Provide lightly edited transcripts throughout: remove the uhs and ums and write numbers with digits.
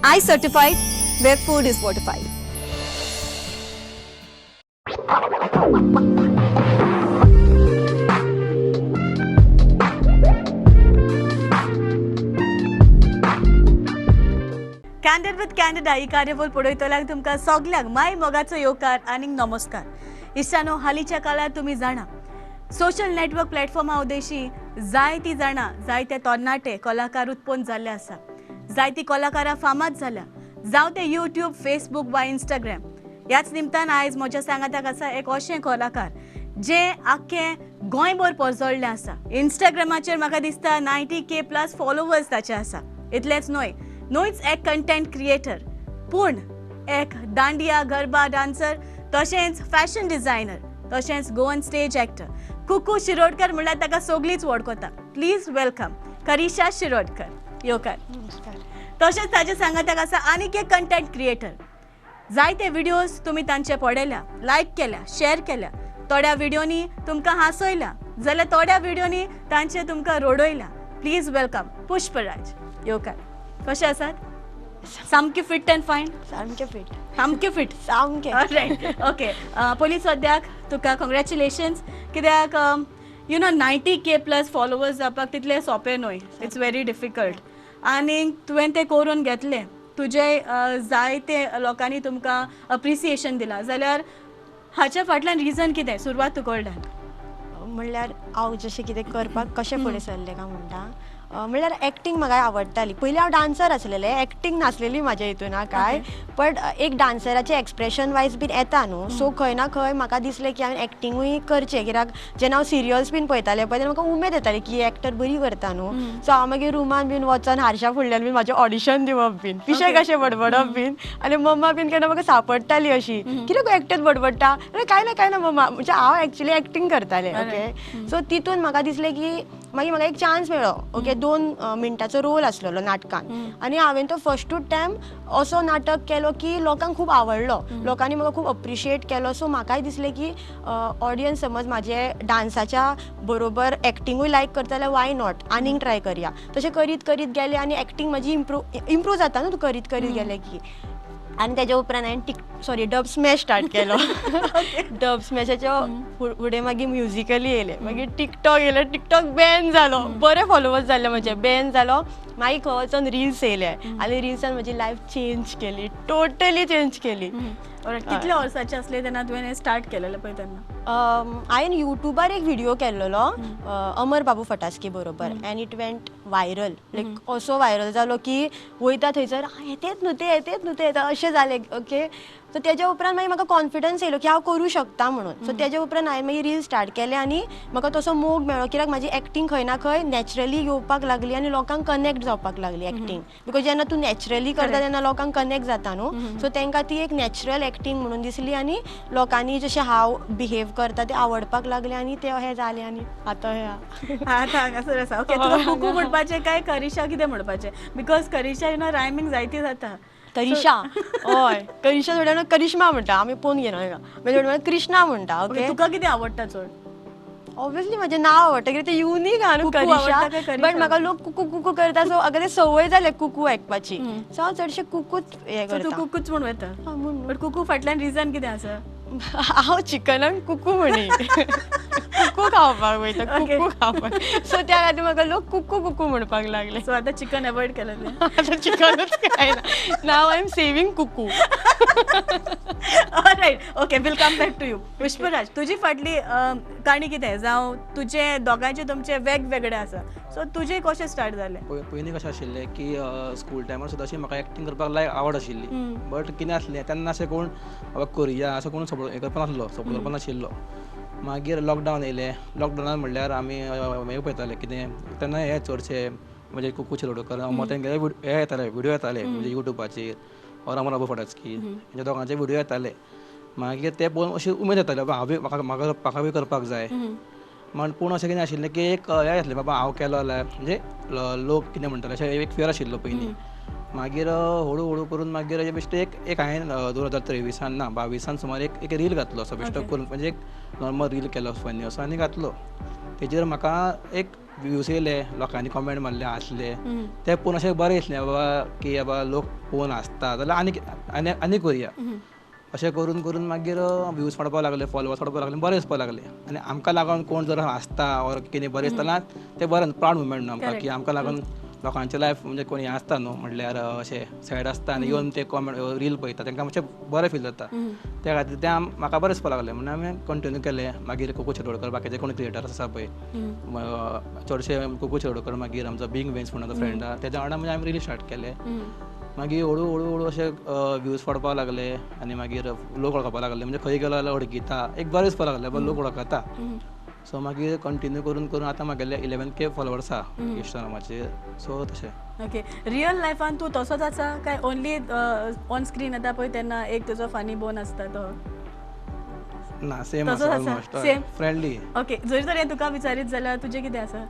I certified, where food is fortified. Candid with Candida ही कार्यावळ पळयतल्याक तुमकां सगल्यांक माय मोगाचो येवकार आनी नमस्कार. इश्टानो, हालींच्या काळार तुमी जाणा सोशल नेटवर्क प्लॅटफॉर्मा उद्देशी जायती जाणां जायते तरणाटे कलाकार उत्पन्न जाल्ले आसा. जायती कलाकारां फामाद जाल्या, जावं ते यूट्यूब, फेसबूक वा इंस्टाग्राम. ह्याच निमतान आयज म्हज्या सांगाताक आसा एक अशें कलाकार जे आख्खें गोंयभर परजळ्ळें आसा. इंस्टाग्रामाचेर म्हाका दिसता 90K plus followers ताचे आसा. इतलेंच न्हय, न्हयच एक कंटेंट क्रिएटर, पूण एक दांडिया गरबा डान्सर, तशेंच फॅशन डिझायनर, तशेंच Goan stage actor. Kuku Shirodkar म्हणल्यार ताका सगळींच वळखता. Please welcome Karisha Shirodkar. येवकार. तशेंच ताजे सांगाताक आसा आनीक एक कंटेंट क्रिएटर. जायते व्हिडियोज तुमी तांचे पळयल्या, लायक केल्या, शेअर केल्या. थोड्या व्हिडियोनी तुमकां हांसयल्या जाल्यार थोड्या व्हिडियोनी तांचे तुमकां रडयल्या. Please welcome Pushpraj. येवकार. कशें आसात? सामकें फिट अँड फायन? सामकें फिट. सामकें फिट. सामकें. Right, okay. पयलीं सद्याक तुका कॉंग्रॅच्युलेशन्स, कित्याक 90K plus followers जावपाक तितलें सोंपें न्हय. It's very difficult आनी तुवें तें करून घेतलें. तुजे जायते लोकांनी तुमकां अप्रिसिएशन दिलां, जाल्यार हाच्या फाटल्यान रिजन कितें? सुरवात तुकडल्यान. म्हणल्यार हांव जशें कितें करपाक कशें फुडें सरलें काय म्हणटा, म्हणल्यार एक्टींग म्हाका आवडटाली. पयलीं हांव डान्सर आसलेलें, एक्टींग नासलेली म्हाज्या हितून काय, बट एक डान्सराचें एक्सप्रेशन वायज बीन येता न्हू, सो खंय ना खंय म्हाका दिसलें की हांवें एक्टिंगूय करचें. कित्याक जेन्ना हांव सिरियल्स बीन पळयतालें पळय तेन्ना म्हाका उमेद येताली की एक्टर बरी करता न्हू. सो हांव मागीर रुमान बीन वचोन हारशा फुडल्यान बीन म्हाजें ऑडिशन दिवप बीन, पिशें कशें बडबडप बीन, आनी मम्मा बीन केन्ना म्हाका सापडटाली अशी, कितें गो एकटेच बडबडटा? अरे कांय ना कांय ना मम्मा, म्हणजे हांव एक्चुली एक्टींग करतालें. ओके, सो तितून म्हाका दिसलें की मागीर म्हाका एक चान्स मेळ्ळो. ओके, 2 मिनटाचो रोल आसलेलो नाटकान आनी हांवें तो फर्स्ट टायम असो नाटक केलो की लोकांक खूब आवडलो, लोकांनी म्हाका खूब अप्रिशिएट केलो. सो म्हाकाय दिसलें की ऑडियन्स समज म्हाजे डान्साच्या बरोबर एक्टिंगूय लायक करता जाल्यार why not, आनीक ट्राय करया. तशें करीत करीत गेलें आनी एक्टींग म्हाजी इम्प्रूव जाता न्हू तूं करीत करीत गेलें की. आनी तेज्या उपरांत हांवें डब स्मॅश स्टार्ट केलो. डब स्मॅशाच्या फुडें मागीर म्युजिकली येयलें, मागीर टिकटॉक येयलें, टिकटॉक बॅन जालो, बरे फॉलोवर्स जाल्ले म्हजे, बॅन जालो. मागीर खंय वचोन रिल्स येयले आनी रिल्सान म्हजी लायफ चेंज केली, टोटली चेंज केली. कितल्या वर्साचे आसले तेन्ना तुवें स्टार्ट केलेलें पळय तेन्ना? हांवें युट्यूबार एक व्हिडियो केल्लो अमर बाबू फटास्की बरोबर, and it went viral. Like असो व्हायरल जालो की वयता थंयसर येतेच न्हू ते, येतेच न्हू ते, अशें जालें. ओके, सो तेज्या उपरांत मागीर म्हाका कॉन्फिडन्स येयलो की हांव करूं शकता म्हणून. सो तेज्या उपरांत हांवें मागीर रील स्टार्ट केले आनी म्हाका तसो मोग मेळ्ळो, कित्याक म्हाजी एक्टींग खंय ना खंय नॅचरली येवपाक लागली आनी लोकांक कनेक्ट जावपाक लागली एक्टींग. Because जेन्ना तूं नॅचरली करता तेन्ना लोकांक कनेक्ट जाता न्हू, सो तांकां ती एक नॅचरल एक्टींग म्हणून दिसली आनी लोकांनी जशें हांव बिहेव करता ते आवडपाक लागले आनी ते हें जालें आनी आतां हें आतां हांगासर आसा. ओके, तुका कुकू म्हणपाचें काय करिशा कितें म्हणपाचें? Because Karisha you know rhyming जायती जाता. करिशा, हय करिशा थोड्या जाणां करिश्मा म्हणटा, आमी पळोवन घेना मागीर थोड्या कृष्णा म्हणटा. ओके, तुका कितें आवडटा चड? ऑब्वियसली म्हाजें नांव आवडटा, कित्याक तें युनीक आहा न्हू करिशा, बट म्हाका लोक कुकू कुकू करता, सो अगं ते संवय जाल्या कुकू आयकपाची, सो हांव चडशें कुकूच हें करता. तूं कुकूच म्हूण वता? बट कुकू फाटल्यान रिजन कितें आसा? हांव चिकनाक कुकू म्हणी, कुकू खावपाक वयता, कुकू खावपाक, सो त्या खातीर म्हाका लोक कुकू कुकू म्हणपाक लागले. सो आतां चिकन एवॉयड केलें? आतां चिकनूच खायना. Now I am saving Kuku. Alright, okay, will come back to you. Pushpraj, तुजी फाटली काणी कितें? जावं तुजें दोगांयचें तुमचें वेगवेगळें आसा, सो तुजें कशें स्टार्ट जालें? पयलीं कशें आशिल्लें की स्कूल टायमार सुद्दां अशी म्हाका एक्टींग करपाक लायक आवड आशिल्ली, बट कितें आसलें तेन्ना अशें कोण बाबा करुया असो कोण सपोर्ट हें करपा नासलो, सपोर्ट करपा नाशिल्लो. मागीर लॉकडावन येयलें, लॉकडावनान म्हणल्यार आमी हें पळयताले कितें तेन्ना हे चडशे म्हणजे कुकू शिरोडकर अमर तेंगेले हे येताले, व्हिडियो येताले म्हणजे युट्यूबाचेर, और अमर बाबू फटास्की हेंच्या दोगांचे व्हिडियो येताले. मागीर ते पळोवन अशी उमेद येताली बाबा हांव म्हाका म्हाका म्हाका बी करपाक जाय म्हण. पूण अशें कितें आशिल्लें की एक हें आसलें बाबा हांव केलो जाल्यार म्हणजे लोक कितें म्हणटले अशें एक फियर आशिल्लो पयलीं. मागीर हळू हळू करून मागीर बेश्टें एक हांवें 2023 ना 22 सुमार एक रील घातलो असो बेश्टो करून, म्हणजे एक नॉर्मल रील केलो फनी असो आनी घातलो. तेजेर म्हाका एक व्यूज येयले, लोकांनी कॉमेंट मारले, हांसले, ते पळोवन अशें बरें दिसलें बाबा की बाबा लोक पळोवन हांसता जाल्यार आनी आनी आनी करुया. अशें करून करून मागीर व्यूज वाडपाक लागले, फॉलोवर्स वाडपाक लागले, बरें दिसपाक लागलें. आनी आमकां लागून कोण जर हांसता ऑर कितें बरें दिसता जाल्यार तें बरें प्रावड मुवमेंट न्हू आमकां की आमकां लागून लोकांचे लायफ म्हणजे कोण हें आसता न्हू, म्हणल्यार अशें सॅड आसता आनी येवन ते कॉमेंट रील पळयता, तांकां मातशें बरें फील जाता. त्या खातीर तें म्हाका बरें दिसपाक लागलें म्हणून हांवें कंटिन्यू केलें. मागीर कुकू शिरोडकर, बाकीचे कोण क्रिएटर आसा पळय, चडशे कुकू शिरोडकर, मागीर आमचो बींग वेन्स म्हणून फ्रेंड आसा, तेज्या वांगडा म्हणजे हांवें रील स्टार्ट केले. मागीर हळू हळू हळू अशे व्यूज पडपाक लागले आनी मागीर लोक वळखपाक लागले, म्हणजे खंय गेलो जाल्यार वळखीता, एक बरें दिसपाक लागलें बाबा लोक वळखता. सो मागीर कंटिन्यू करून करून आतां म्हागेले 11K followers आसा इंस्टाग्रामाचेर. सो तशें. ओके, रियल लायफान तूं तसोच आसा काय ओनली ऑन स्क्रीन येता पळय तेन्ना एक तुजो फनी बोन आसता तो? ना, सेम तसोच आसा, आसा, ऑलमोस्ट सेम. फ्रेंडली. ओके, जरी तर हें तुका विचारीत जाल्यार तुजें कितें आसा?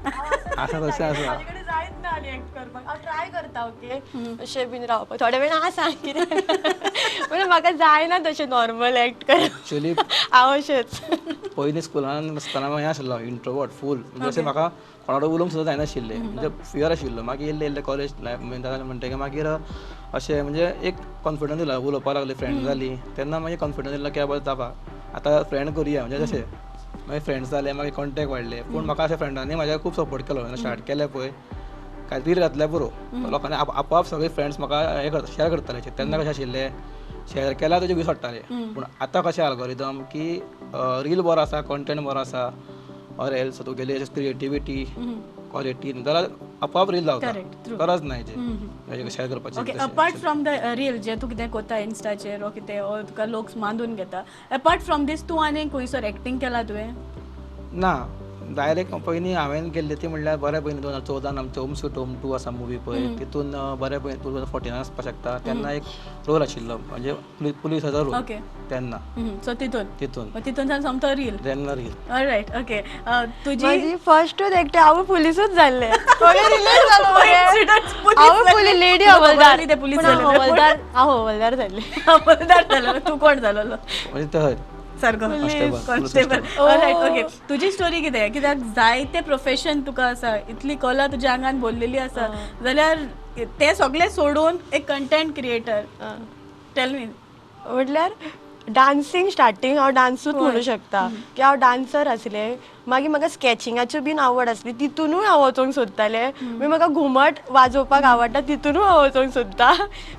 आसा तशें आसा. म्हाजे कडेन जायत ना आनी एक्ट करपाक. हांव ट्राय करता ओके अशें बीन रावपाक, थोडे वेळ आसा कितें, म्हणजे म्हाका जायना तशें नॉर्मल एक्ट करप. एक्चुअली हांव अशेंच पयलीं स्कुलान आसतना हें आसलो इंट्रोवर्ट फूल, म्हणजे अशें म्हाका कोणा कडेन उलोवंक सुद्दां जायनाशिल्लें, म्हणजे फियर आशिल्लो. मागीर येयल्ले येयल्ले कॉलेज लायफ म्हणटकीर मागीर अशें म्हणजे एक कॉन्फिडन्स दिला, उलोवपाक लागले, फ्रेंड जाली तेन्ना मागीर कॉन्फिडन्स दिलो की बाबा जाता आतां फ्रेंड करुया, म्हणजे तशें मागीर फ्रेंड्स जाले, मागीर कॉन्टेक्ट वाडले. पूण म्हाका अशें फ्रेंडांनी म्हाज्या खूब सपोर्ट केलो. स्टार्ट केलें पळय, काय रील घातल्या पुरो, लोकांनी आपोआप सगळे फ्रेंड्स म्हाका हें करता, शेअर करताले. तेन्ना कशें आशिल्लें, शेअर केल्यार तुजे व्यूज वाडटाले, पूण आतां कशें अल्गोरिदम की रील बरो आसा, कॉन्टेंट बरो आसा, ऑर एल्स तुगेली क्रिएटिविटी क्वॉलिटी जाल्यार आपोआप रील जाता, गरज ना हेजे शेअर करपाची. Okay, apart from the reel जे तूं कितें कोता इन्स्टाचेर ओ कितें, ओ तुका लोक मानून घेता, अपार्ट फ्रॉम दीस तूं आनी खंयसर एक्टींग केला तुवें? ना, डायरेक्ट पयलीं हांवें केल्ली ती म्हणल्यार बरें पयलीं 2014 आमचें ओम स्वीट होम 2 आसा मुवी पळय, तितून बरें पयलीं 2014 आसपाक शकता, तेन्ना एक रोल आशिल्लो म्हणजे पुलिसाचो रोल तेन्ना. सो तितून तितून तितून सोमतो रील, तेन्ना रील. All right, okay. तुजी म्हजी फर्स्टूच एक्टर हांव पुलिसूच जाल्लें, हांव पुलीस लेडी हवलदार, हवलदार, हांव हवलदार जाल्लें. हवलदार जालो, तूं कोण जालोलो? म्हणजे सारको कॉन्स्टेबल. All right, okay. तुजी स्टोरी कितें? कित्याक जायते प्रोफेशन तुका आसा, इतली कला तुज्या आंगान भरलेली आसा, जाल्यार तें सगळें सोडून एक कंटेंट क्रिएटर, टेल मी. म्हटल्यार डान्सींग स्टार्टींग हांव डान्सूच म्हणूं शकता की हांव डान्सर आसलें. मागीर म्हाका स्कॅचिंगाच्यो बीन आवड आसली, तितूनूय हांव वचोंक सोदतालें. मागीर म्हाका घुमट वाजोवपाक आवडटा, तितूनूय हांव वचोंक सोदता.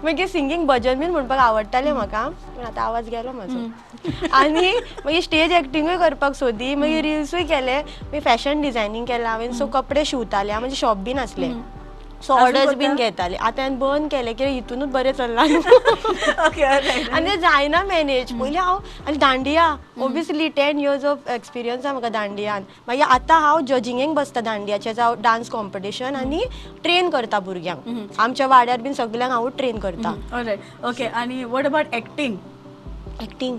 मागीर सिंगींग भजन बीन म्हणपाक आवडटालें म्हाका, पूण आतां आवाज गेलो म्हाजो. आनी मागीर स्टेज एक्टिंगूय करपाक सोदी, मागीर रिल्सूय केले, मागीर फॅशन डिजायनींग केलां हांवें. सो कपडे शिंवतालें, म्हजें शॉप बीन आसलें, सो ऑर्डर्स बीन घेताले. आतां हांवें बंद केलें की हितूनूच बरें चल्लां आनी तें जायना मॅनेज. पयलीं हांव आनी dandiya, obviously 10 years of experience आसा म्हाका दांडियान. मागीर आतां हांव जजिंगेक बसता दांडियाचें, जावं डान्स कॉम्पिटिशन, आनी ट्रेन करता भुरग्यांक. आमच्या वाड्यार बीन सगल्यांक हांवूच ट्रेन करता. All right, okay. आनी what about acting? Acting,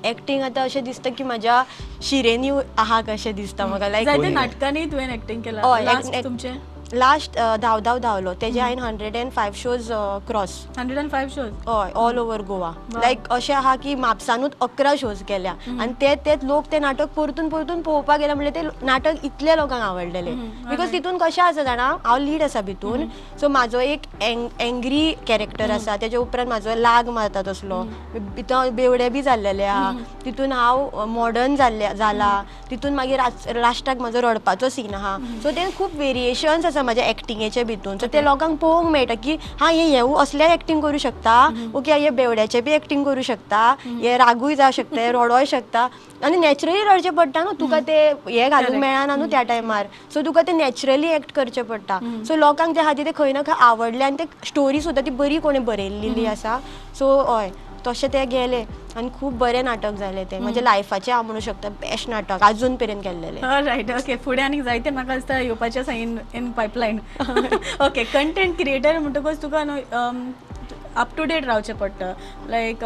acting आतां अशें दिसता की म्हाज्या शिरेनी आहा कशें दिसता म्हाका. लायक जायते नाटकांनी तुवें एक्टींग केलां तुमचें? लास्ट धांव धांव धांवलो तेजे हांवें 105 शोज क्रॉस. 105 शोज? हय, ऑल ओवर गोवा. लायक अशें आहा की म्हापसानूच 11 शोज केल्या आनी ते तेच लोक ते नाटक परतून परतून पळोवपाक गेले, म्हणल्यार ते नाटक इतले लोकांक आवडलेले. Because तितून कशें आसा जाणा, हांव लीड आसा भितून, सो म्हाजो एक एंग्री कॅरेक्टर आसा, तेजे उपरांत म्हाजो लाग मारता तसलो, भितर बेवडे बी जाल्लेले आहा, तितून हांव मॉडर्न जाला, तितून मागीर लास्टाक म्हाजो रडपाचो सीन आहा. सो ते खूब वेरिएशन्स आसा म्हाज्या एक्टिंगेचे भितून. सो ते लोकांक पळोवंक मेळटा की हा हे हेवूय असलेय एक्टींग करूं शकता, ओके हे बेवड्याचे बी एक्टींग करूं शकता, हे रागूय जावं शकता, हे रडोय शकता. आनी नॅचरली रडचें पडटा न्हू तुका, ते हे घालूंक मेळना न्हू त्या टायमार, सो तुका ते नॅचरली एक्ट करचें पडटा. सो लोकांक त्या खातीर ते खंय ना खंय आवडलें आनी ते स्टोरी सुद्दां ती बरी कोणें बरयल्ली आसा. सो हय, तशें तें गेलें आनी खूब बरें नाटक जालें तें, म्हज्या लायफाचें हांव म्हणूं शकता बेस्ट नाटक आजून मेरेन केल्लेलें. Right, okay. फुडें आनीक जायते म्हाका दिसता येवपाचें आसा in pipeline. Okay, content creator म्हणटकूच तुका न्हू अप टू डेट रावचें पडटा, लायक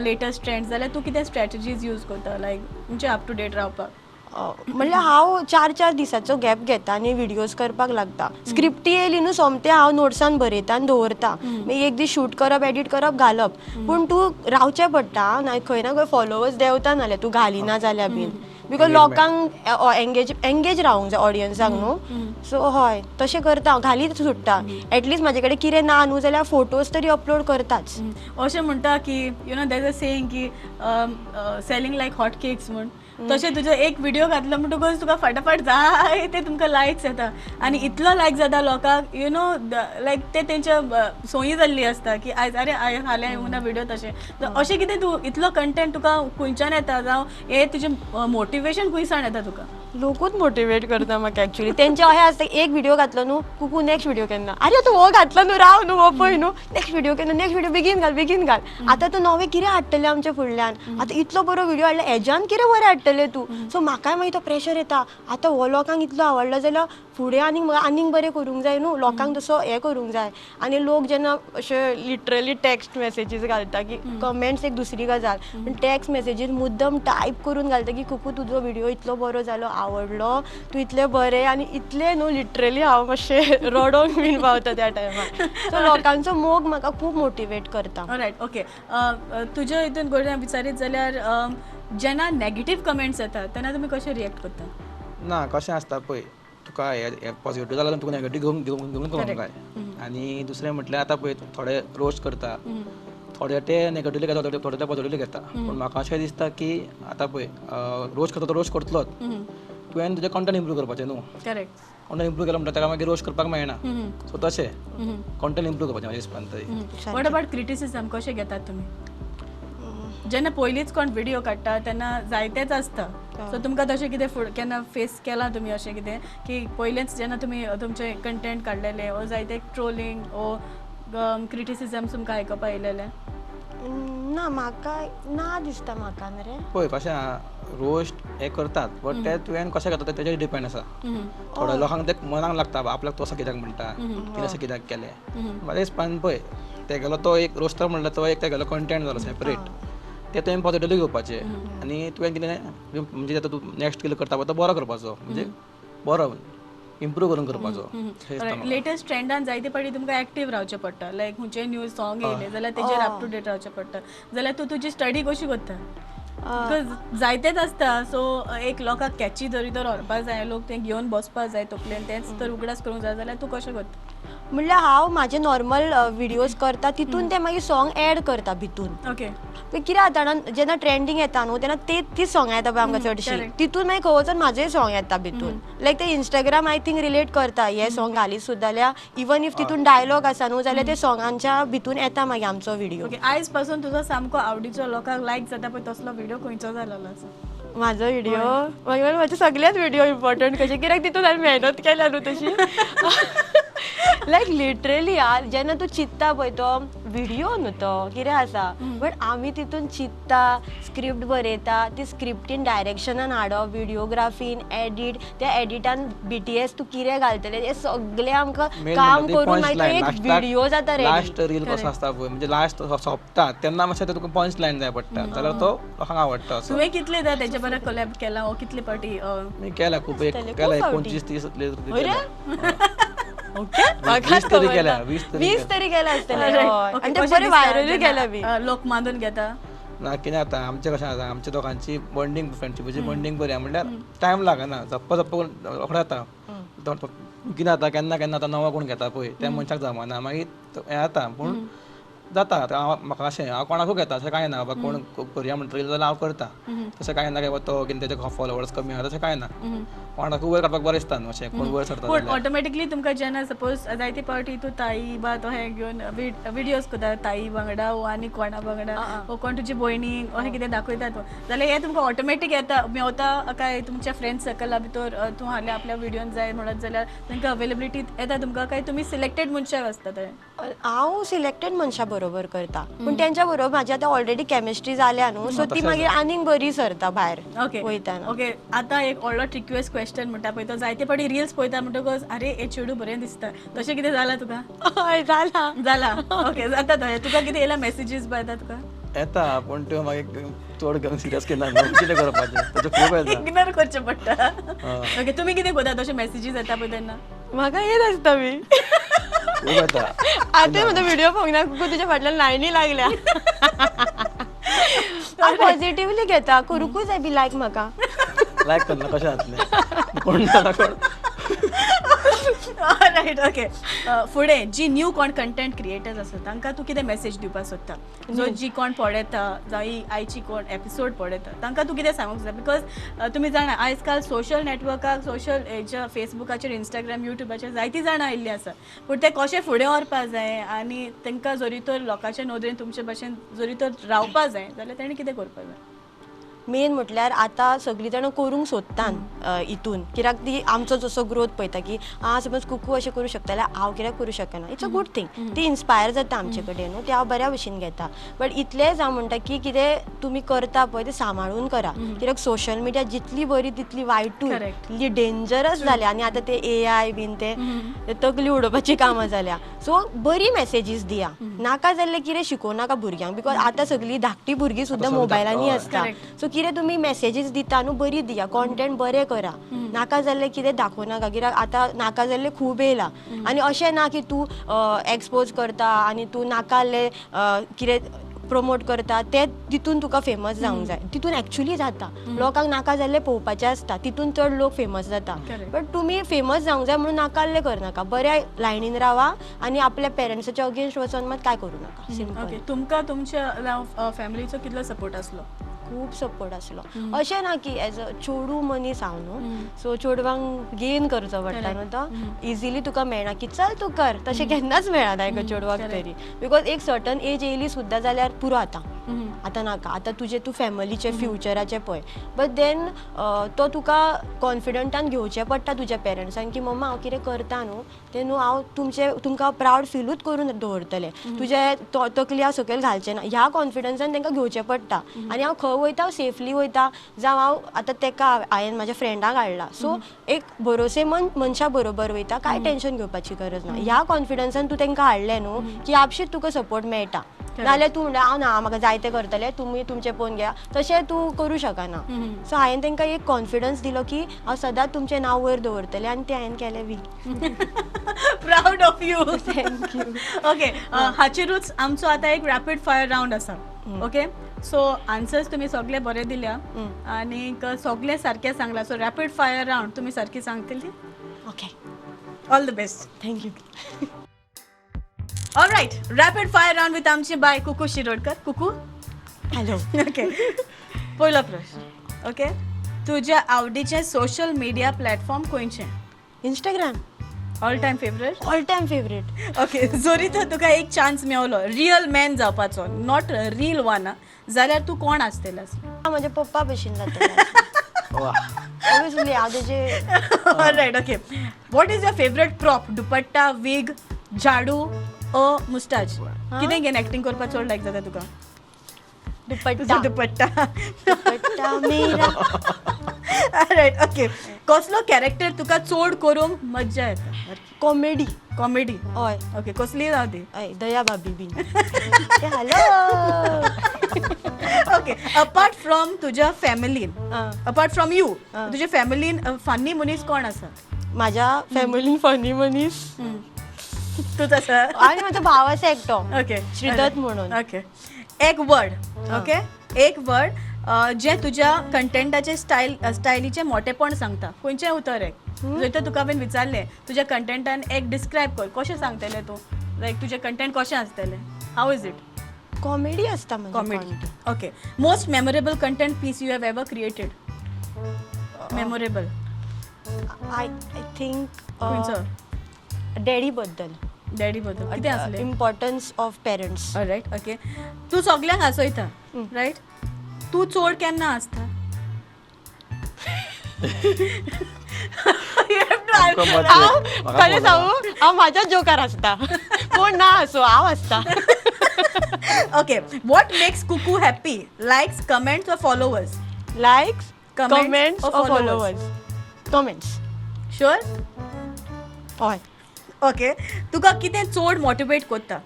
लेटस्ट ट्रेंड्स, जाल्यार तूं कितें स्ट्रॅटजीज यूज करता लायक म्हणजे अप टू डेट रावपाक? म्हणल्यार हांव 4-4 दिसाचो गॅप घेता आनी व्हिडियोज करपाक लागता. स्क्रिप्टी येयली न्हू सोमतें हांव नोट्सान बरयता आनी दवरता, मागीर एक दीस शूट करप, एडिट करप, घालप. पूण तूं रावचें पडटा, ना खंय ना खंय फॉलोवर्स देंवता नाल्यार तूं घालिना जाल्यार बीन. Because लोकांक एंगेज एंगेज रावंक जाय ऑडियन्साक न्हू. सो हय, तशें करता हांव, घालीत सुट्टा. एटलिस्ट म्हाजे कडेन कितें ना न्हू जाल्यार फोटोज तरी अपलोड करताच. अशें म्हणटा की you know there a saying की सेलिंग लायक हॉट केक्स म्हूण, तशें तुजो एक व्हिडिओ घातलो म्हणटकच तुका फाटाफाट जाय ते तुमकां लायक्स येता आनी इतलो लायक जाता लोकांक, you know लायक ते तेंच्या सोयी जाल्ली आसता की आयज अरे आयज फाल्यां येवंक ना व्हिडिओ. तशें अशें कितें तूं इतलो कंटेंट तुका खंयच्यान येता, जावं हें तुजें मोटिवेशन खंयसान येता तुका? लोकूच मोटिवेट करता म्हाका एक्चुली. तेंचे अशें आसता, एक व्हिडिओ घातलो न्हू, कुकू नेक्स्ट व्हिडिओ केन्ना, आरे आतां हो घातलो न्हू, राव न्हू, हो पळय न्हू, नेक्स्ट व्हिडिओ केन्ना, नेक्स्ट व्हिडिओ बेगीन घाल, बेगीन घाल. आतां तूं नवें कितें हाडटलें आमच्या फुडल्यान, आतां इतलो बरो व्हिडिओ हाडला, हेज्यान कितें बरें हाडटलें तूं. सो म्हाकाय मागीर तो प्रेशर येता, आतां हो लोकांक इतलो आवडलो जाल्यार फुडें आनीक म्हाका आनीक बरें करूंक जाय न्हू, लोकांक तसो हें करूंक जाय. आनी लोक जेन्ना अशे लिटरली टॅक्स्ट मॅसेजीस घालता की कमेंट्स एक दुसरी गजाल, पण टॅक्स्ट मॅसेजीस मुद्दम टायप करून घालता की कुकू तुजो व्हिडिओ इतलो बरो जालो, आवडलो, तूं इतलें बरें आनी इतलें न्हू, लिटरली हांव मातशें रडोंक बीन पावता त्या टायमार. सो लोकांचो मोग म्हाका खूब मोटिवेट करता. Right, okay. तुज्या हितून गोड्या विचारीत जाल्यार जेन्ना नेगेटीव कमेंट्स येता तेन्ना तुमी कशें रिएक्ट करता? ना, कशें आसता पळय, तुका हे पॉझिटिव्ह जाल्यार तुका नेगेटीव घेवन घेवन घेवन करूंक जाय. आनी दुसरें म्हटल्यार आतां पळय थोडे रोस्ट करता, थोडे ते नेगेटिवली घेता, थोडे ते पॉझिटिवली घेता. पूण म्हाका अशें दिसता की आतां पळय रोस्ट करता तो रोस्ट करतलोच, तुवें तुजें कंटेंट इम्प्रूव करपाचें न्हू. करेक्ट. कंटेंट इम्प्रूव केलो म्हणटा ताका मागीर रोस्ट करपाक मेळना. सो तशें कंटेंट इम्प्रूव करपाचें म्हाज्या हिसपान तरी. What about criticism कशें घेतात तुमी? जेन्ना पयलींच कोण व्हिडिओ काडटा तेन्ना जायतेच आसता, सो तुमकां तशें कितें फुडें केन्ना फेस केलां तुमी अशें कितें की पयलेंच जेन्ना तुमी तुमचें कंटेंट काडलेलें ओ जायते ट्रोलिंग ओ क्रिटिसिजम तुमकां आयकपा येयलेलें? ना, म्हाका ना दिसता म्हाका मरे. पळय कशें आहा, रोस्ट हे करतात बट ते तुवें कशें घेता तेजेर डिपेंड आसा. थोड्या लोकांक ते मनाक लागता, आपल्याक तो असो कित्याक म्हणटा, तिणें अशें कित्याक केलें. म्हाज्या हिसपान पळय तेगेलो तो एक रोस्टर म्हणल्यार तो एक तेगेलो कंटेंट जालो सेपरेट, ते तुवें पॉझिटिवली घेवपाचें आनी तुवें कितें म्हणजे आतां तूं नेक्स्ट कितें करता पळय तो बरो करपाचो, म्हणजे बरो इम्प्रूव करून करपाचो. लेटेस्ट ट्रेंडान जायते फावटी तुमकां एक्टीव रावचें पडटा, लायक खंयचें न्यू सॉंग येयलें जाल्यार तेजेर अप टू डेट रावचें पडटा, जाल्यार तूं तुजी स्टडी कशी करता? Because जायतेच आसता, सो एक लोकांक कॅची जरी तर व्हरपा जाय, लोक तें घेवन बसपा जाय तकलेन, तेंच तर उगडास करूंक जाय जाल्यार तूं कशें करता? म्हणल्यार हांव म्हाजे नॉर्मल व्हिडियोज करता तितून ते मागीर सॉंग एड करता भितून. ओके. कितें जाता जेन्ना ट्रेंडींग येता न्हू तेन्ना ती सॉंगां येता पळय आमकां चडशीं, तितून मागीर खंय वचून म्हाजेय सॉंग येता भितून. लायक ते इंस्टाग्राम I think relate करता हे सॉंग घालीत सुद्दां जाल्यार, इवन if तितून डायलॉग आसा न्हू जाल्यार ते सॉंगांच्या भितून येता मागीर आमचो व्हिडिओ. ओके, आयज पासून तुजो सामको आवडीचो लोकांक लायक जाता पळय तसलो व्हिडिओ खंयचो जालेलो आसा? म्हाजो व्हिडिओ मागीर म्हाजे सगळेच व्हिडिओ इम्पॉर्टंट कशे, कित्याक तितून हांवें मेहनत केल्या न्हू तशी. लायक लिटरली यार जेन्ना तूं चिंत्ता पळय तो व्हिडिओ न्हू तो कितें आसा, बट आमी तितून चिंत्ता, स्क्रिप्ट बरयता, ती स्क्रिप्टीन डायरेक्शनान हाडप, व्हिडिओग्राफीन एडिट, त्या एडिटान BTS तूं कितें घालतलें, हें सगळें आमकां काम करून मागीर एक व्हिडिओ जाता रेडी. लास्ट रील कसो आसता पळय, म्हणजे लास्ट सोंपता तेन्ना मातशें तुका पंच लायन जाय पडटा जाल्यार तो लोकांक आवडटा. तुवें कितले दा तेजे बरोबर कोलॅब केला ओ कितले पाटी? मी केला खूब, केला 25-30. ओके, 20 तरी केल्या आसतले आनी ते बरे व्हायरलूय केल्या बी. लोक मानून घेता ना कितें जाता आमचें कशें आसा, आमच्या दोगांची बॉन्डींग फ्रेंडशिपाची बॉन्डींग बरी आहा, म्हणल्यार टायम लागना, झप्प झप्प रोखडें जाता. कितें जाता केन्ना केन्ना आतां नवो कोण घेता पळय त्या मनशाक जमना, मागीर हें जाता. पूण जाता म्हाका अशें हांव कोणाकूय घेता अशें कांय ना, बाबा कोण करुया म्हणटकीर जाल्यार हांव करता, तशें कांय ना की बाबा तो कितें तेजे फॉलोवर्स कमी आहा तशें कांय ना. कोणाकूय वयर काडपाक बरें दिसता न्हू, अशें कोण वयर सरता. पूण ऑटोमॅटिकली तुमकां जेन्ना सपोज जायते पावटी तूं ताई बा तो हें घेवन विडियोज करता ताई वांगडा वो आनी कोणा वांगडा वो कोण तुजी भयणी अशें कितें दाखयता तूं, जाल्यार हें तुमकां ऑटोमॅटीक येता मेवता काय तुमच्या फ्रेंड सर्कला भितर तूं हाल्यां आपल्या विडियोन जाय म्हणत जाल्यार तांकां अवेलेबिलिटी येता तुमकां काय तुमी सिलेक्टेड मनशां आसता थंय? हांव सिलेक्टेड मनशां बरोबर करता, पूण तेंच्या बरोबर म्हाजी आतां ऑलरेडी केमिस्ट्री जाल्या न्हू, सो ती मागीर आनीक बरी सरता भायर वयतना. ओके, आतां एक व्हडलो ट्रिक्युएस्ट क्वेश्चन म्हणटा पळय तो, जायते फावटी रिल्स पळयता म्हणटकच अरे हे चेडूं बरें दिसता, तशें कितें जालां तुका? हय जालां. जालां, ओके, जाता तशें. तुका कितें येयला मॅसेजीस बी येता तुका? येता, पूण त्यो मागीर चड घेवन सिरियस केन्ना कितें करपाचें ताचें खूब येता, इग्नोर करचें पडटा. ओके, तुमी कितें करता तशें मॅसेजीस येता पळय तेन्ना? म्हाका येत आसता बी आतां म्हजो व्हिडिओ पळोवंक ना, तुज्या फाटल्यान लायनी लागल्या. हांव पॉझिटिवली घेता, करूंकूय जाय बी लायक म्हाका. लायक करना कशें जातलें, कोण जाणा कोण. Right, okay. फुडें जी न्यू कोण कंटेंट क्रिएटर्स आसा तांकां तूं कितें मॅसेज दिवपाक सोदता? जो जी कोण पळयता जावं आयची कोण एपिसोड पळयता तांकां तूं कितें सांगूंक सोदता? Because तुमी जाणा आयज काल सोशल नॅटवर्काक, सोशल हेच्या फेसबुकाचेर, इंस्टाग्राम, युट्यूबाचेर जायतीं जाणां आयिल्लीं आसा, पूण ते कशें फुडें व्हरपा जाय आनी तांकां जरी तर लोकांच्या नदरेन तुमचे भशेन जरी तर रावपा जाय जाल्यार ताणें कितें करपाक जाय? मेन म्हटल्यार आतां सगळीं जाणां करूंक सोदतान हितून, कित्याक ती आमचो जसो ग्रोथ पळयता की आं समज कुकू अशें करूं शकता जाल्यार हांव कित्याक करूं शकना, it's a good thing. ती इन्स्पायर जाता आमचे कडेन न्हू, ती हांव बऱ्या भशेन घेता. बट इतलेंच हांव म्हणटा की कितें तुमी करता पळय तें सांबाळून करा, कित्याक सोशल मिडिया जितली बरी तितली वायटूय, तितली डेंजरस जाल्या. आनी आतां ते एआय बीन ते तकली उडोवपाची कामां जाल्या. सो बरी मॅसेजीस दिया, नाका जाल्लें कितें शिकोवं नाका भुरग्यांक, because आतां सगळीं धाकटी भुरगीं सुद्दां मोबायलांनी आसता. सो कितें तुमी मॅसेजीस दिता न्हू बरी दिया, कॉन्टेंट बरें करा, नाका जाल्लें कितें दाखोवं नाका, कित्याक आतां नाका जाल्लें खूब येयलां. आनी अशें ना की तूं एक्सपोज करता आनी तूं नाका जाल्लें कितें प्रमोट करता ते तितून तुका फेमस जावंक जाय, तितून एक्चुली जाता. लोकांक नाका जाल्लें पळोवपाचें आसता, तितून चड लोक फेमस जाता. बट तुमी फेमस जावंक जाय म्हणून नाका जाल्लें करनाका, बऱ्या लायनीन रावा आनी आपल्या पेरंट्साच्या अगेन्स्ट वचोन मात कांय करूं नाका. सिंपल. तुमकां तुमच्या फॅमिलीचो कितलो सपोर्ट आसलो? खूब सपोर्ट आसलो. अशें ना की एज अ चेडूं मनीस हांव न्हू, सो चेडवांक गेन करचो पडटा न्हू, तो इजिली तुका मेळना की चल तूं कर, तशें केन्नाच मेळना एका चेडवाक तरी, because एक सर्टन एज येयली सुद्दां जाल्यार पुरो आतां, आतां नाका, आतां तुजें तूं फॅमिलीचें फ्युचराचें पळय. बट then तो तुका कॉन्फिडंटान घेवचें पडटा तुज्या पेरंट्सान की मम्मा हांव कितें करता न्हू तें न्हू हांव तुमकां प्रावड फिलूच करून दवरतलें, तुजे तकली हांव सकयल घालचें ना, ह्या कॉन्फिडन्सान तांकां घेवचें पडटा. आनी हांव खंय वयता हांव सेफली वयता, जावं हांव आतां तेका हांवें म्हाज्या फ्रेंडाक हाडला, सो एक भरोसेमंद मनशा बरोबर वयता, कांय टेंशन घेवपाची गरज ना. ह्या कॉन्फिडन्सान तूं तांकां हाडलें न्हू की आपशीच तुका सपोर्ट मेळटा. नाल्यार तूं म्हणटा हांव ना म्हाका जाय तें करतलें, तुमी तुमचें पळोवन घेया, तशें तूं करूं शकना. सो हांवें तांकां एक कॉन्फिडन्स दिलो की हांव सदांच तुमचें नांव वयर दवरतलें, आनी तें हांवें केलें बी. Proud of you. Thank you. Okay, हाचेरूच आमचो आतां एक रॅपीड फायर रावंड आसा. ओके, सो आन्सर्स तुमी सगळे बरे दिल्या आनीक सगळे सारके सांगला, सो रॅपीड फायर रावंड तुमी सारकी सांगतली. Okay, all the best. Thank you. All right, rapid fire round with आमची बाय कुकू शिरोडकर. कुकू. हॅलो. ओके, पयलो प्रश्न. ओके, तुज्या आवडीचें सोशल मिडिया प्लॅटफॉर्म खंयचें? Instagram. All time favourite? All time favourite. Okay, जरी तर तुका एक चान्स मेवलो रियल मॅन जावपाचो, not reel one, जाल्यार तूं कोण आसतलें? म्हज्या पप्पा भशेन जाता. वा. ऑब्वियसली हांव तेजे. Right, okay. What is your favourite prop? Dupatta, wig, झाडू, अ मुस्टाच? कितें घेवन एक्टींग करपाक चड लायक जाता तुका? दुपट्टा. दुपट्टा. दुपट्टा मेरा. Right, okay. कसलो कॅरेक्टर तुका चड करूंक मज्जा येता? कॉमेडी. कॉमेडी? हय. ओके, कसली जावं ती. हय, दया भाभी बीन. हॅलो. ओके, अपार्ट फ्रॉम तुज्या फॅमिलीन, अपार्ट फ्रॉम you, तुज्या फॅमिलीन फनी मनीस कोण आसा? म्हाज्या फॅमिलीन फनी मनीस तूंच आसा? आनी म्हजो भाव आसा एकटो, ओके, श्रीदत्त म्हणून. ओके, एक वर्ड. ओके, एक वर्ड जें तुज्या कंटेंटाचे स्टायलीचें मोटेपण सांगता, खंयचें उतर एक जर तर तुका हांवें विचारलें तुज्या कंटेंटान एक डिस्क्रायब कर, कशें सांगतलें तूं? लायक तुजें कंटेंट कशें आसतलें, how is it? Comedy आसता. Comedy. Okay, most memorable content piece you have ever created? Memorable. I think खंयचो? डॅडी बद्दल. डॅडी बद्दल कितें आसलें? Importance of parents. Right, okay. तूं सगल्यांक हांसयता, रायट? तूं चड केन्ना हांसता? हांव खरें सांगू, हांव म्हाज्या जोकार आसता, कोण ना आसूं हांव आसता. Okay, what makes Kuku happy? Likes, comments or followers? Likes, comments comments or or followers? Followers. Comments. Sure? हय. ओके, तुका कितें चड मोटिवेट करता?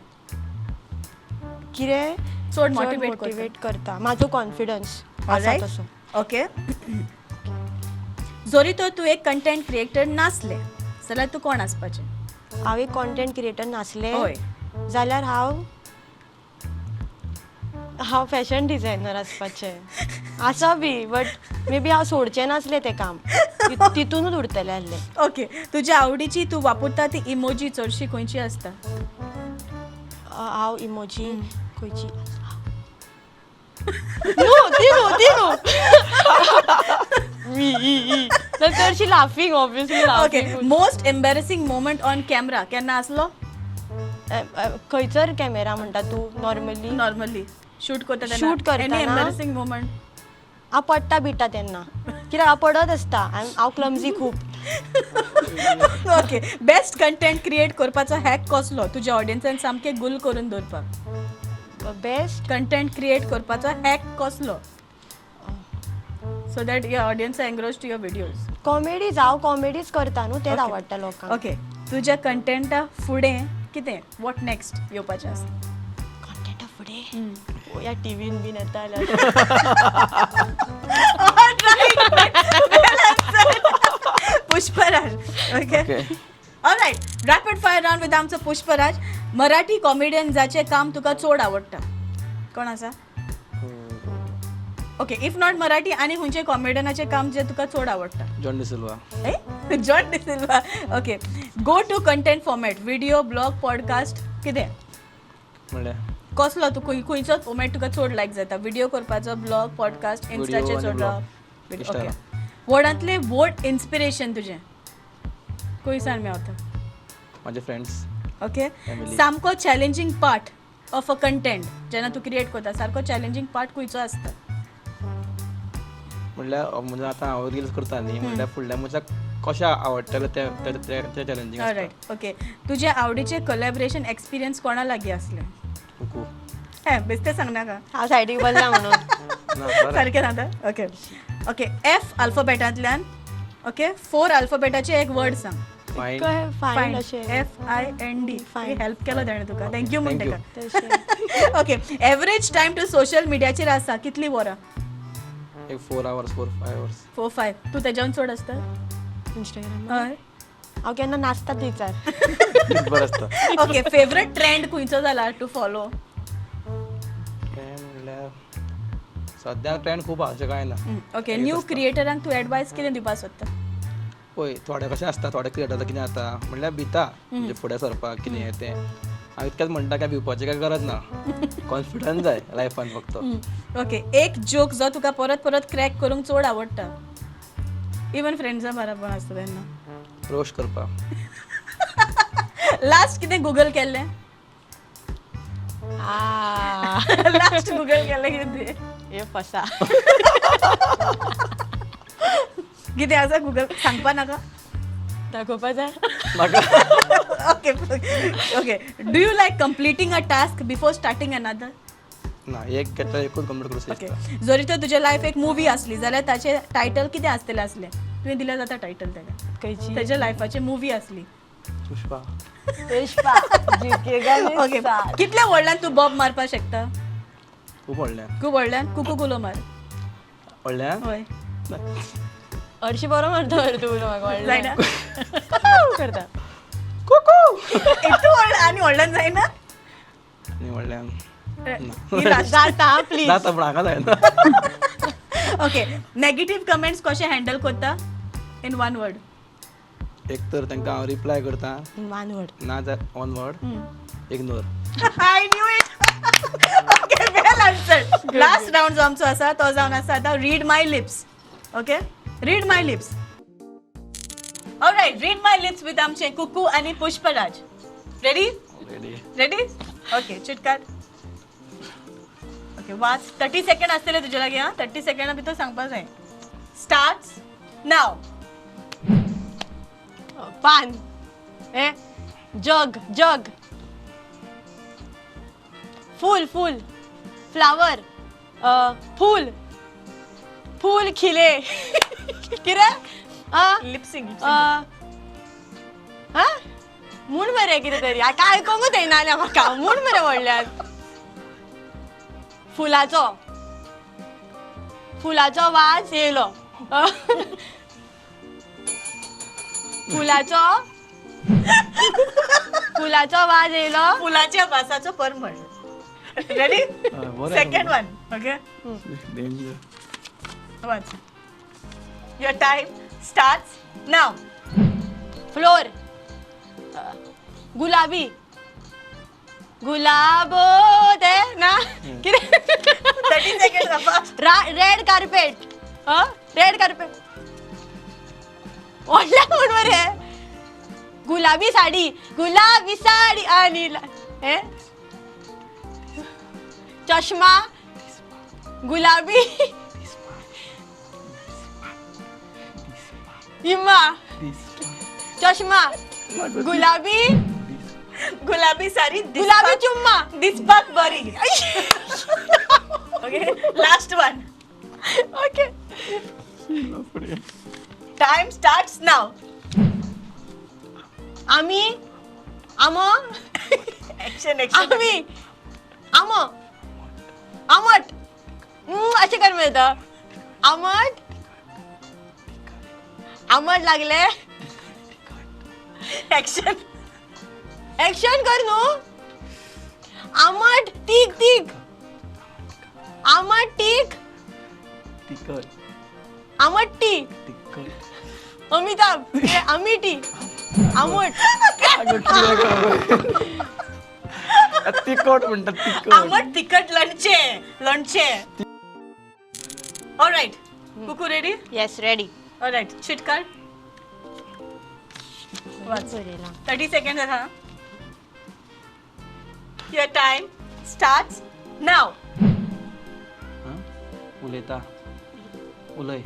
कितें चड मोटिवेट करता? मोटिवेट करता म्हाजो कॉन्फिडन्स आसा Alright. तसो. ओके, जरी तर तूं एक कंटेंट क्रिएटर नासलें जाल्यार तूं कोण आसपाचें? हांव एक कॉन्टेंट क्रिएटर नासलें हय. जाल्यार हांव हांव फॅशन डिझायनर आसपाचें आसा बी, बट मे बी हांव सोडचें नासलें तें काम, तितूनच उरतलें आसलें. ओके, तुज्या आवडीची तूं वापरता ती इमोजी चडशी खंयची आसता? हांव इमोजी खंयची? न्हू, ती न्हू, ती न्हू. मी तर चडशी laughing, obviously. Okay, laughing. Most embarrassing moment on camera केन्ना आसलो? खंयचर कॅमेरा म्हणटा तूं? नॉर्मली? नॉर्मली शूट करता तेन्ना. Shoot करतना? Any embarrassing moment? हांव पडटा बिडटा तेन्ना, कित्याक हांव पडत आसता. हांव क्लमजी खूब. ओके, बेस्ट कंटेंट क्रिएट करपाचो हॅक कसलो तुज्या ऑडियन्सान सामकें गुल करून दवरपाक? बेस्ट कंटेंट क्रिएट करपाचो हॅक कसलो so that your audience engross to your videos? Comedies. हांव कॉमेडीज करता न्हू, तेच आवडटा लोकांक. ओके, तुज्या कंटेंटा फुडें कितें, what next येवपाचें आसा? कंटेंटा फुडें पळोवया, टिवीन बीन येता जाल्यार. Pushparaj, okay. Okay. Alright, rapid fire round with आमचो पुष्पराज. मराठी कॉमेडियन जाचें काम तुका चड आवडटा कोण आसा? ओके, if not Marathi, आनी खंयचे कॉमेडियनाचें काम जें तुका चड आवडटा? John D'Silva. Eh? John D'Silva. Okay, go to content format, video, blog, podcast, कितें? म्हणल्यार? कसलो तूं खंयचो फॉर्मेट तुका चड लायक जाता, व्हिडिओ करपाचो, ब्लॉग, पॉडकास्ट, इन्स्टाचेर आनी चड? blog. Okay. Instagram. व्हडांतलें व्हड इन्स्पिरेशन तुजें खंयसान मेवता? म्हाजे फ्रेंड्स. ओके. Family. सामको challenging part of a content जेन्ना तूं क्रिएट करता, सारको चॅलेंजींग पार्ट खंयचो आसता? म्हणल्यार म्हणजे आतां हांव रिल्स करता न्ही, म्हणल्यार फुडल्या मनशाक कशें आवडटलें तें तें तें चॅलेंजींग आसता. Right, okay. तुजे आवडीचे कोलॅबरेशन एक्सपिरियन्स कोणा लागीं आसलें? कुकू. हें बेश्टें सांगनाका. हांव सायडीक बसला म्हणून. ना, बरें. सारकें सांगता. ओके ओके, एफ अल्फाबेटांतल्यान, ओके, फोर अल्फाबेटाचे एक वर्ड सांग. फायन. काय फायन अशें? F I N D. Find. Help केलो ताणें तुका, thank you म्हण Thank you. ताका. तशें. Okay, average time to social मिडियाचेर आसा कितली वरां? एक 4 hours, 4-5 hours. 4-5. तूं तेज्यावन चड आसता? इंस्टाग्राम? हय. हांव केन्ना नाचता थंयसर. बरें आसता. ओके, फेवरेट ट्रेंड खंयचो जाला टू फॉलो? ट्रेंड म्हणल्यार सद्या ट्रेंड खूब आसा, अशें कांय ना. ओके, न्यू क्रिएटरांक तूं एडवायस कितें दिवपाक सोदता? पळय, थोडे कशें आसता, थोडे क्रिएटर कितें जाता म्हणल्यार भिता, म्हणजे फुडें सरपाक कितें तें. हांव इतकेंच म्हणटा, काय भिवपाची काय गरज ना, कॉन्फिडन्स जाय लायफान फक्त. ओके, एक जोक जो तुका परत परत क्रॅक करूंक चड आवडटा, इवन फ्रेंड्सां बराबर आसता तेन्ना? रोस्ट करपाक. लास्ट कितें गुगल केल्लें? आ लास्ट गुगल केल्लें कितें? हे फसा. कितें आसा गुगल, सांगपा नाका? दाखोवपा जाय? म्हाका. Okay okay, do you like completing a task before starting another? ना, एक घेतला एकूच कंप्लीट करूं ओके दिसता. जरी तर तुज्या लायफ एक मुवी आसली जाल्यार ताचें टायटल कितें आसतलें आसलें? तुवें दिल्यार जाता टायटल ताका. खंयची? ताच्या लायफाची मुवी आसली. पुष्पा. पुष्पा झुकेगा नहीं ओके. साला. कितल्या व्हडल्यान तूं बॉब मारपाक शकता? खूब व्हडल्यान. खूब व्हडल्यान. कुकू कुलो मार. व्हडल्यान. हय. हरशीं बरो मारता मरे तूं उलो म्हाका व्हडल्यान. जायना? करता. इतू व्हडल्यान आनी व्हडल्यान जायना? आनी व्हडल्यान ही last. जाता, प्लीज. जाता, पूण हांगा जायना. ओके, नेगेटीव कमेंट्स कशे हँडल करता इन वन वर्ड? एक तर तांकां हांव रिप्लाय करता. One word. ना जाल्यार one word, ignore. I knew it. Okay, well answered. Last round जो आमचो आसा तो जावन आसा आतां read my lips. Okay, read my lips. Alright, read my lips with आमचे कुकू आनी Pushparaj. Ready? Ready. Ready. Okay, चिटकार. ओके, वाच. 30 सेकंड आसतले तुजे लागीं. आं, 30 सेकंडा भितर सांगपा जाय. स्टार्ट्स नाव. पान ए जग जग फूल फूल फ्लावर फूल फूल खिले कितें आ लिपसिंग. हा म्हूण मरे कितें तरी काय आयकोंकूच येयना जालें म्हाका. म्हूण मरे व्हडल्यान फुलाचो फुलाचो वास येयलो, फुलाचो फुलाचो वास येयलो. फुलाच्या वासाचो परमळ. Ready? बरें. Second one. Okay. Danger. वाच. Your time starts now. Floor, गुलाबी, गुलाबो ते ना कितें? 30 second fast. Red carpet, red carpet, व्हडल्या म्हण मरे. गुलाबी साडी, गुलाबी साडी आणि हे चष्मा, गुलाबी इम्मा, चष्मा, गुलाबी, गुलाबी साडी, गुलाबी चुम्मा. दिसपाक बरी. Okay, last one. Okay. Time starts now. आमी, आमो. Action, action. आमी, आमो, आमट. अशें कर मेळटा. आमट, आमट लागले. ऍक्शन. ऍक्शन कर न्हू. आमट, तीख, तीख, आमट, तीख. तिखट. आमट टी. तिखट. अमिताभ हे, आमिटी, आमट. तिखट म्हणतात, तिखट. आमट, तिखट, लोणचे, लोणचे. Alright, Kuku, ready? Yes, ready. Alright, chit काढ. वाच. 30 सेकंड हा. Your time starts now. हा? उलयता, उलय,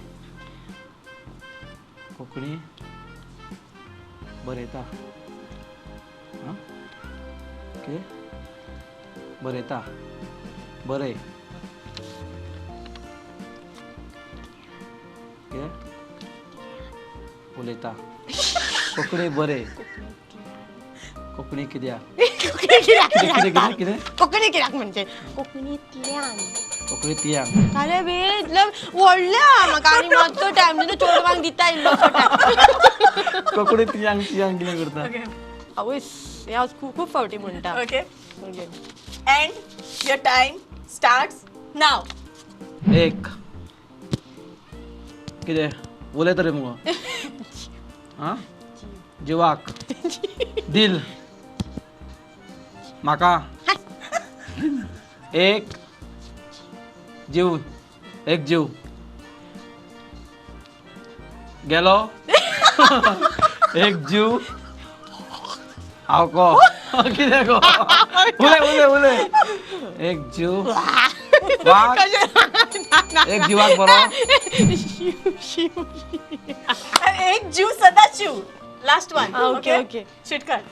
कोंकणी बरयता. आं, ओके, बरयता, बरय, ओके, उलयता कोंकणी, बरय कोंकणी, कित्याक, कितें कितें कितें कितें? कोंकणी कित्याक म्हणजे कोंकणींतल्यान. कोंकणी तियाक. अरे बे, इतलो व्हडलें आहा म्हाका आनी मातसो टायम दिता, चेडवांक दिता इल्लोसो टायम. कोंकणी तियांक, तियांक कितें करता? ओके. आवयस, हें हांव खूब खूब फावटी म्हणटा. Okay. Okay. And your time starts now. एक कितें उलयता रे मुगो? आं, जिवाक, दिल, म्हाका, एक जीव, एक जीव गेलो, एक जीव हांव को कितें गो? उलय, उलय, उलय. एक जीव वाग, एक जिवाक बरो. शिव, शिव. एक जीव सदा Shiva. Last one. Okay, okay. Chit काढ.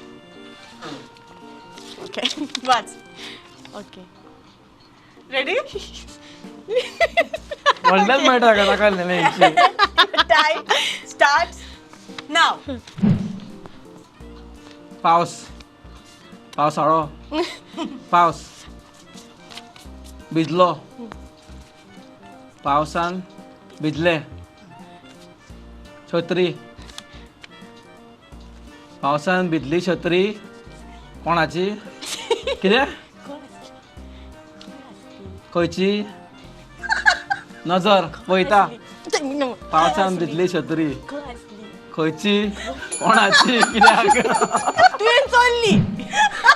ओके. वाच. ओके. रेडी? व्हडल्यान मेळटा का ताका हेंची. Time starts now. पावस, पावसाळो, पावस, भिजलो, पावसान भिजले, छत्री, पावसान भिजली छत्री कोणाची, कितें, खंयची नजर पळयता, पावसान भिजली छत्री खंयची, कोणाची, कित्याक? तुवें चोरली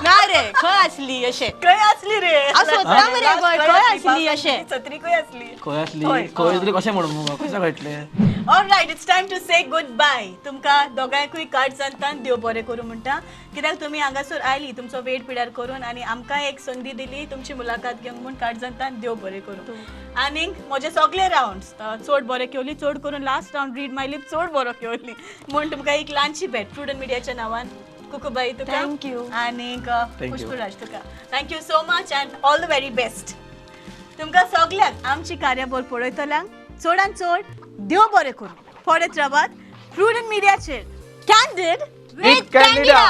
ना रे? खंय आसली अशें? खंय असली रे? हांव सोदता मरे गोंय, खंय आसली अशें? छत्री खंय असली? खंय आसली? खंय? खंय तरी कशें म्हणून मुगो, कशें कळटलें? Alright, it's time to say good bye. तुमकां दोगांयकूय कार्ड सांगता, देव बरें करूं म्हणटा, कित्याक तुमी हांगासर आयली तुमचो वेळ पिड्यार करून आनी आमकां एक संदी दिली तुमची मुलाखत घेवंक म्हूण. कार्ड सांगता, देव बरें करूं. आनीक म्हजे सगळे रावंड्स चड बरे केवली, चड करून last round read my lip चड बरो केवली म्हूण तुमकां एक ल्हानशी भेट प्रुडंट मिडियाच्या नांवान. कुकुबाई, तुका. Thank you. आनीक Thank you. Pushparaj, तुका thank you so much and all the very best. तुमकां सगल्यांक, आमची कार्यावळ पळयतल्यांक चडान चड देव बरें करूं. पळयत रावात प्रुडंट मिडियाचेर कॅन्डीड विथ कॅन्डिडा.